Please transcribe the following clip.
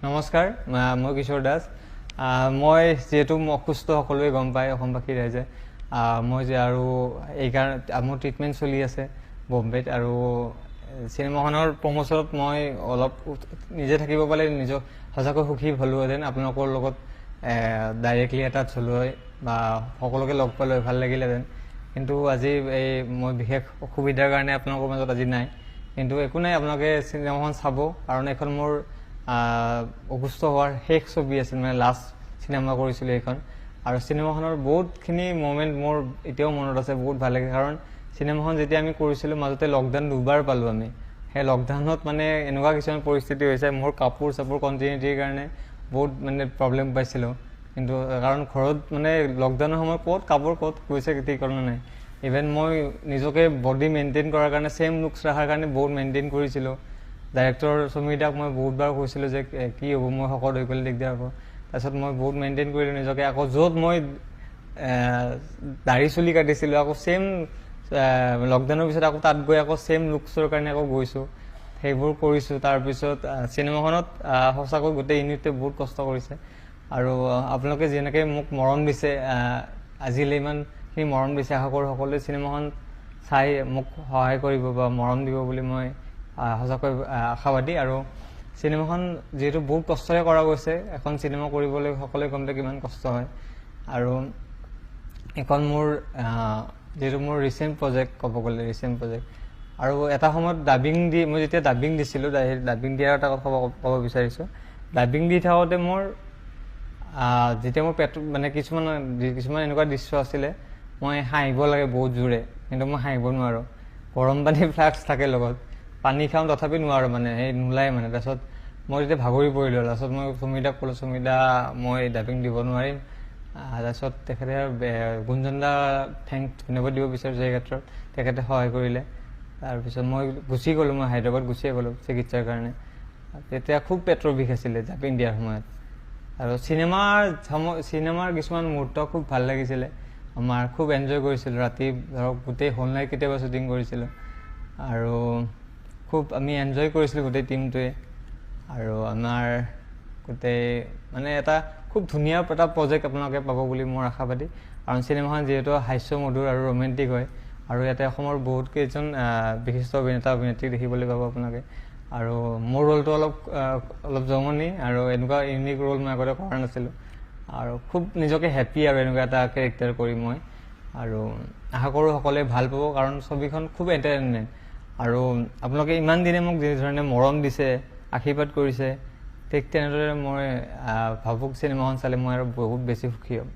নমস্কাৰ, মই কিশোৰ দাস। মই যিহেতু অসুস্থ, সকলোৱে গম পায়, অসমবাসী ৰাইজে। মই যে আৰু এইকাৰণে মোৰ ট্ৰিটমেণ্ট চলি আছে বম্বেত আৰু চিনেমাখনৰ প্ৰমোশ্যনত মই অলপ নিজে থাকিব পালে নিজক সঁচাকৈ সুখী হ'লোহেঁতেন। আপোনালোকৰ লগত ডাইৰেক্টলি এটা হ'লো হয় বা সকলোকে লগ পালোঁ ভাল লাগিলহেঁতেন, কিন্তু আজি এই মই বিশেষ অসুবিধাৰ কাৰণে আপোনালোকৰ মাজত আজি নাই। কিন্তু একো নাই, আপোনালোকে চিনেমাখন চাব, কাৰণ এইখন মোৰ অসুস্থ হোৱাৰ শেষ ছবি আছিল, মানে লাষ্ট চিনেমা কৰিছিলোঁ এইখন। আৰু চিনেমাখনৰ বহুতখিনি মমেণ্ট মোৰ এতিয়াও মনত আছে, বহুত ভাল লাগে। কাৰণ চিনেমাখন যেতিয়া আমি কৰিছিলোঁ, মাজতে লকডাউন দুবাৰ পালোঁ আমি। সেই লকডাউনত মানে এনেকুৱা কিছুমান পৰিস্থিতি হৈছে, মোৰ কাপোৰ চাপোৰ কণ্টিনিউটিৰ কাৰণে বহুত মানে প্ৰব্লেম পাইছিলোঁ। কিন্তু কাৰণ ঘৰত মানে লকডাউনৰ সময়ত ক'ত কাপোৰ ক'ত গৈছে ঠিকনা নাই। ইভেন মই নিজকে বডি মেইনটেইন কৰাৰ কাৰণে, ছেইম লুকছ ৰখাৰ কাৰণে বহুত মেইনটেইন কৰিছিলোঁ। ডাইৰেক্টৰ সমীৰ দাক মই বহুতবাৰ কৈছিলোঁ যে কি হ'ব, মই শকত হৈ গ'লে দিগদাৰ হ'ব। তাৰপিছত মই বহুত মেইনটেইন কৰিলোঁ নিজকে। আকৌ য'ত মই দাঢ়ি চুলি কাটিছিলোঁ, আকৌ ছেইম লকডাউনৰ পিছত আকৌ তাত গৈ আকৌ ছেইম লুকছৰ কাৰণে আকৌ গৈছোঁ, সেইবোৰ কৰিছোঁ। তাৰপিছত চিনেমাখনত সঁচাকৈ গোটেই ইউনিটটোৱে বহুত কষ্ট কৰিছে। আৰু আপোনালোকে যেনেকৈ মোক মৰম দিছে, আজিলৈ ইমানখিনি মৰম দিছে, আশা কৰোঁ সকলোৱে চিনেমাখন চাই মোক সহায় কৰিব বা মৰম দিব বুলি মই সঁচাকৈ আশাবাদী। আৰু চিনেমাখন যিহেতু বহুত কষ্টৰে কৰা গৈছে, এখন চিনেমা কৰিবলৈ সকলোৱে গম পায় কিমান কষ্ট হয়। আৰু এইখন মোৰ যিহেতু মোৰ ৰিচেণ্ট প্ৰজেক্ট, ক'ব গ'লে ৰিচেণ্ট প্ৰজেক্ট। আৰু এটা সময়ত ডাবিং দি, মই যেতিয়া ডাবিং দিছিলোঁ, ডাবিং দিয়াৰ এটা কথা ক'ব বিচাৰিছোঁ। ডাবিং দি থাকোঁতে মোৰ যেতিয়া মোৰ পেট মানে কিছুমান কিছুমান এনেকুৱা দৃশ্য আছিলে, মই হাঁহিব লাগে বহুত জোৰে, কিন্তু মই হাঁহিব নোৱাৰোঁ। গৰম পানী ফ্লাক্স থাকে লগত, পানী খাওঁ তথাপি নোৱাৰোঁ, মানে সেই নোলায় মানে। তাৰপিছত মই তেতিয়া ভাগৰি পৰিলোঁ। তাৰপিছত মই সুমিতাক ক'লোঁ, সুমিতা, মই ডাবিং দিব নোৱাৰিম। তাৰপিছত তেখেতে, গুঞ্জন দা thank ধন্যবাদ দিব বিচাৰিছোঁ এই ক্ষেত্ৰত, তেখেতে সহায় কৰিলে। তাৰপিছত মই গুচি গ'লোঁ, মই হায়দৰাবাদ গুচিয়ে গ'লোঁ চিকিৎসাৰ কাৰণে। তেতিয়া খুব পেটৰ বিষ আছিলে ডাবিং দিয়াৰ সময়ত। আৰু চিনেমাৰ সময়, চিনেমাৰ কিছুমান মুহূৰ্ত খুব ভাল লাগিছিলে, আমাৰ খুব এনজয় কৰিছিলোঁ। ৰাতি ধৰক গোটেই হোল নাইট কেতিয়াবা শ্বুটিং কৰিছিলোঁ আৰু খুব আমি এনজয় কৰিছিলোঁ গোটেই টীমটোৱে। আৰু আমাৰ গোটেই মানে এটা খুব ধুনীয়া এটা প্ৰজেক্ট আপোনালোকে পাব বুলি মোৰ আশাবাদী। কাৰণ চিনেমাখন যিহেতু হাস্যমধুৰ আৰু ৰোমেণ্টিক হয়, আৰু ইয়াতে অসমৰ বহুত কেইজন বিশিষ্ট অভিনেতা অভিনেত্ৰীক দেখিবলৈ পাব আপোনালোকে। আৰু মোৰ ৰোলটো অলপ অলপ জমনি আৰু এনেকুৱা ইউনিক ৰোল মই আগতে কৰা নাছিলোঁ, আৰু খুব নিজকে হেপী আৰু এনেকুৱা এটা কেৰেক্টাৰ কৰি মই। আৰু আশা কৰোঁ সকলোৱে ভাল পাব, কাৰণ ছবিখন খুব এণ্টাৰটেইনমেণ্ট। আৰু আপোনালোকে ইমান দিনে মোক যিধৰণে মৰম দিছে, আশীৰ্বাদ কৰিছে, ঠিক তেনেদৰে মই ভাবোঁ চিনেমাখন চালে মই আৰু বহুত বেছি সুখী হ'ম।